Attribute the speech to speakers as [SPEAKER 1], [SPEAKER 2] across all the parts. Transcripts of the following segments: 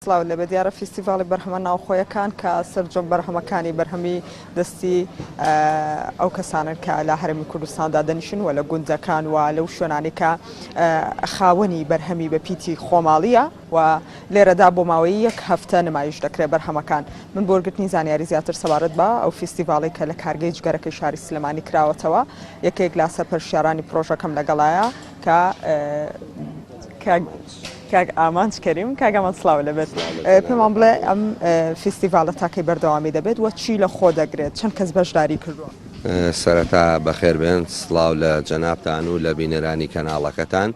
[SPEAKER 1] سڵاو لێبێ دیارە فیستیڤاڵی بەرهەمە ناوخۆیەکان کە سەرجەم بەرهەمەکانی بەرهەمی دەستی ئەو کەسانن کە لە هەرێمی کوردستاندا دەنیشن و لە گوندەکان و لەو شوێنانی کە خاوەنی بەرهەمی بە پیتی خۆماڵیە و لێرەدا بۆ ماوەی یەک هەفتە نمایش دەکرێت بەرهەمەکان من بۆ وەرگرتنی زانیاری زیاتر سەبارەت بە ئەو فیستیڤاڵی کە لە کارگەی جگەرەکەی شاری سلێمانی کراوەتەوە یەکێک لە سەرپەرشتیارانی پرۆژەکەم لەگەڵایە کە کاک ئامانج کەریم کاک ئامانج سڵاو لەبێت پێمان بڵێ ئەم فیستیڤالە تاکەی بەردەوامی دەبێت وە چی لە خۆ دەگرێت چەند کەس بەشداری کردووە؟
[SPEAKER 2] سەرەتا بەخێر بێن سڵاو لە جەنابتان و لە بینەرانی کەناڵەکەتان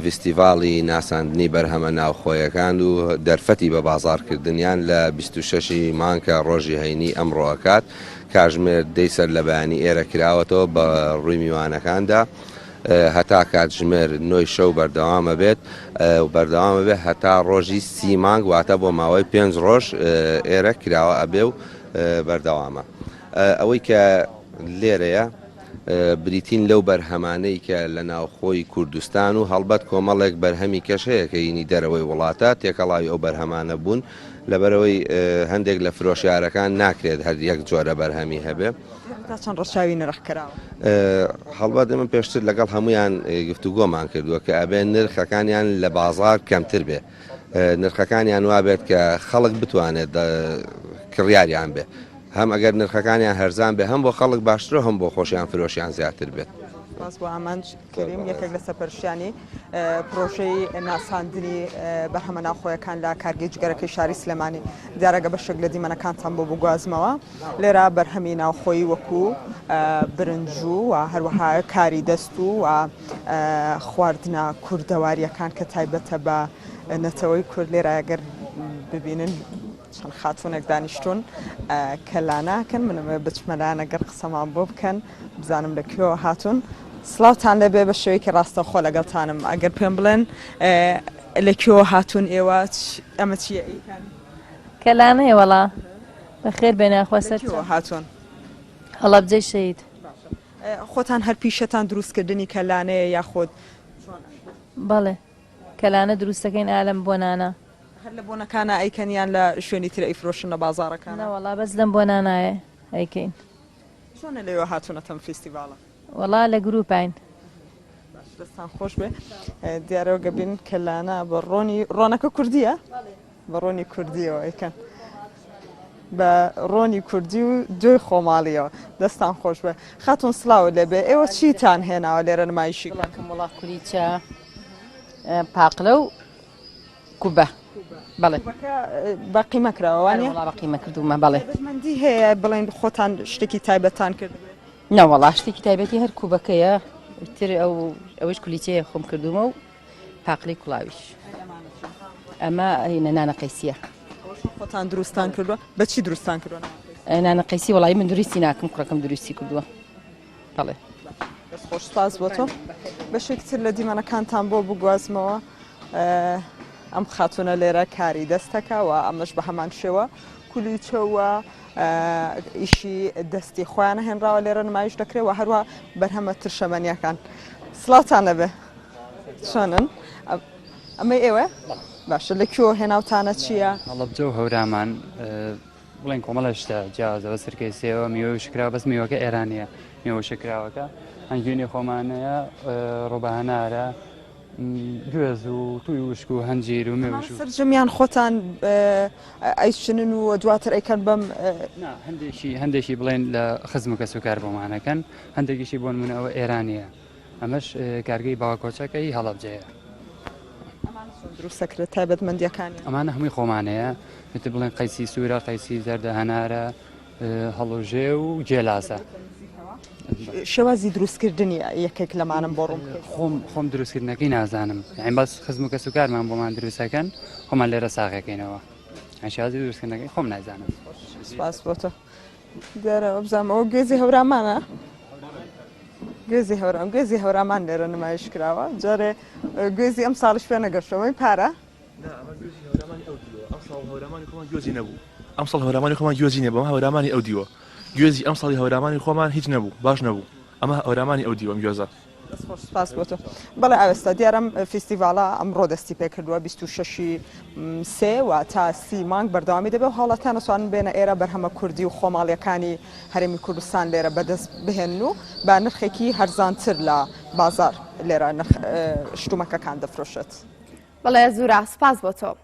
[SPEAKER 2] ڤیستیڤاڵی ناساندنی بەرهەمە ناوخۆیەکان و دەرفەتی بە بازاڕکردنیان لە 26 ی مانگ کە ڕۆژی هەینی ئەمڕۆ ئەکات کاژمێر دەی سەر لە بەیانی ئێرە کراوەتەوە بە ڕووی میوانەکاندا. هەتا کاتژمێر نۆی شەو بەردەوام ئەبێت و بەردەوام ئەبێت هەتا ڕۆژی سی مانگ واتە بۆ ماوەی پێنج ڕۆژ ئێرە کراوە ئەبێ و بەردەوامە ئەوەی کە لێرەیە بریتین لەو بەرهەمانەی کە لە ناوخۆی کوردستان و هەڵبەت کۆمەڵێک بەرهەمی کەش هەیە کە ینی دەرەوەی وڵاتە تێکەڵاوی ئەو بەرهەمانە بوون لەبەرەوەی هەندێک لە فرۆشیارەکان ناکرێت هەر یەک جۆرە بەرهەمی هەبێ.
[SPEAKER 1] تا چەند ڕەچاوی نرخ کراوە؟
[SPEAKER 2] هەڵبەت ئێمە پێشتر لەگەڵ هەمویان گفتوگۆمان کردووە کە ئەبێ نرخەکانیان لە بازار کەمتر بێ نرخەکانیان وابێت کە خەڵک بتوانێت کڕیاریان بێ هەم ئەگەر نرخەکانیان هەرزان بێ هەم بۆ خەڵک باشترە هەم بۆ خۆشیان فرۆشیان زیاتر بێت.
[SPEAKER 1] سپاس بۆ ئامانج کەریم یەکێک لە سەرپەرشتیانی پرۆژەی ناساندنی بەرهەمە ناوخۆیەکان لە کارگەی جگەرەکەی شاری سلێمانی دیارە گە بەشێک لە دیمەنەکانتان بۆ بگوازمەوە لێرە بەرهەمی ناوخۆیی وەکو برنج و هەروەها کاری دەست و خواردنە کوردەواریەکان کە تایبەتە بە نەتەوەی کورد لێرە گەر ببینن چەند خاتونێک دانیشتون کە لاناکەن منەمە بچمە لایەنە گەر قسەمان بۆ بکەن بزانم لە کوێوە هاتوون سڵاوتان لێبێ بە شێوەیەکی ڕاستەوخۆ لەگەڵتانم ئەگەر پێم بڵێن لە کوێوە هاتوون ئێوە ئەمە چییە ئەیکەن؟
[SPEAKER 3] کەلانەیە وەڵا بەخێر بێن یاخوا سەر
[SPEAKER 1] کوێوە هاتوون؟
[SPEAKER 3] هەڵەبجەی شەهید.
[SPEAKER 1] خۆتان هەر پیشەتان دروستکردنی کەلانەیە یاخود چۆنە؟
[SPEAKER 3] بەڵێ کەلانە دروستەکەین ئا لەم بۆنانە.
[SPEAKER 1] هەر لە بۆنەکانا ئەیکەن یان لە شوێنی تر ئەیفرۆشن لە بازاڕەکانا؟
[SPEAKER 3] نەوەڵا بەس لەم بۆنانایە ئەیکەین.
[SPEAKER 1] چۆنە لەوێ هاتوونەتە ئەم فیستیڤاڵە؟
[SPEAKER 3] وەڵا لە گروپاین.
[SPEAKER 1] باش دەستان خۆش بێ دیارە گەبین کە لانە بە ڕۆنی ڕۆنەکە کوردیە بە ڕۆنی کوردیەوە ئەیکەن بە ڕۆنی کوردی و دوی خۆماڵیەوە دەستان خۆش بێ خاتون سلااو لێبێ ئێوە چیتان هێناوە لێرە نمایشی
[SPEAKER 4] کەم وڵا کولیچە پاقلە و کوبە بەڵێ
[SPEAKER 1] بە قیمە کراوە وانە
[SPEAKER 4] بە قیمە کردومە بەڵێ
[SPEAKER 1] مندی هەیە بڵێن خۆتان شتێکی تایبەتان کرد
[SPEAKER 4] نەوەڵا شتێکی تایبەتی هەر کوبەکەیە تر ئەو ئەوەش کولیچەیە خۆم کردومە و پاقلی کوڵاویش ئەمە هینە نانە قەیسیە
[SPEAKER 1] خۆتان دروستان کردووە بەچی دروستان کردووە
[SPEAKER 4] نانە قەیسی وڵی من دروستی ناکەم کوڕەکەم دروستی کردووە بەڵێ
[SPEAKER 1] دەست خۆش سپاس بۆ تۆ بەشێک تر لە دیمەنەکانتان بۆ بگوازمەوە ئەم خاتونە لێرە کاری دەستەکە و ئەمەش بە هەمان شێوە کولیچەوە ئیشی دەستی خۆیانە هێنراوە لێرە نمایش دەکرێت و هەروە بەرهەمە ترشەمەنیەکان سڵاوتان لەبێ چۆنن ئەمە ئێوە باشە لە کوێوە هێناوتانە چییە؟
[SPEAKER 5] هەڵەبجە و هەورامان بڵێن کۆمەڵە شتە جیاوازە بە سرکەی سێوە میوە وشکراوە بەس میوەکە ئێرانیە میوە وشکراوەکە هەنگوینی خۆمانەیە ڕۆبەهەنارە گوێز و توی وشک و هەنجیر و مێوژ و
[SPEAKER 1] سەرجەمیان خۆتان ئەیچنن و دواتر ئەیکەن بەم
[SPEAKER 5] هەندێکی هەندێکی بڵێن لە خزم و کەسوکار بۆمانەکەن هەندێکیشی بۆ نمونە ئەوە ئێرانیە ئەمەش کارگەی باوەکۆچەکە ی هەڵەبجەیە.
[SPEAKER 1] ئەمانە چۆن دروست دەکرێت تایبەتمەندییەکانیان؟
[SPEAKER 5] ئەمانە هەمووی خۆمانەیە ئیتر بڵێن قەیسی سوورە قەیسی زەردە هەنارە هەڵوژێ و گێلاسە.
[SPEAKER 1] شێوازی دروستکردنی یەکێک لەمانەم بۆ ڕوون بکەیتەوە.
[SPEAKER 5] خۆم خۆم دروستکردنەکەی نازانم یانی بەس خزم و کەسوکارمان بۆمان دروستەکەن خۆمان لێرە ساغەکەینەوە شێوازی دروستکردنەکەی خۆم نازانم.
[SPEAKER 1] سپاس بۆ تۆ. دیارە وەبزانم ئەوە گوێزی هەورامانە گوێزی هەورام گوێزی هەورامان لێرە نمایش کراوە جارێ گوێزی ئەم ساڵش پێ نەگەشتەوەی پارە
[SPEAKER 6] گوێزی نەبوو ئەم ساڵ هەورامانی خۆمان گوێزی نەبوو ئەمە هەورامانی ئەو دیوە گوێزی ئەم ساڵی هەورامانی خۆمان هیچ نەبوو باش نەبوو ئەمە هەورامانی ئەو دیوەم گوێزە.
[SPEAKER 1] دەست خۆش سپاس بۆ تۆ. بەڵێ ئاوێستا دیارە ئەم فیستیڤاڵە ئەمڕۆ دەستی پێکردووە 26 سێ و تا سی مانگ بەردەوامی دەبێت و هاوڵاتیان دەتوانن بێنە ئێرە بەرهەمە کوردی و خۆماڵیەکانی هەرێمی کوردستان لێرە بەدەست بهێنن و بە نرخێکی هەرزانتر لە بازار لێرە نرخ شتومەکەکان دەفرۆشێت.
[SPEAKER 7] بەڵێ زورا سپاس بۆ تۆ.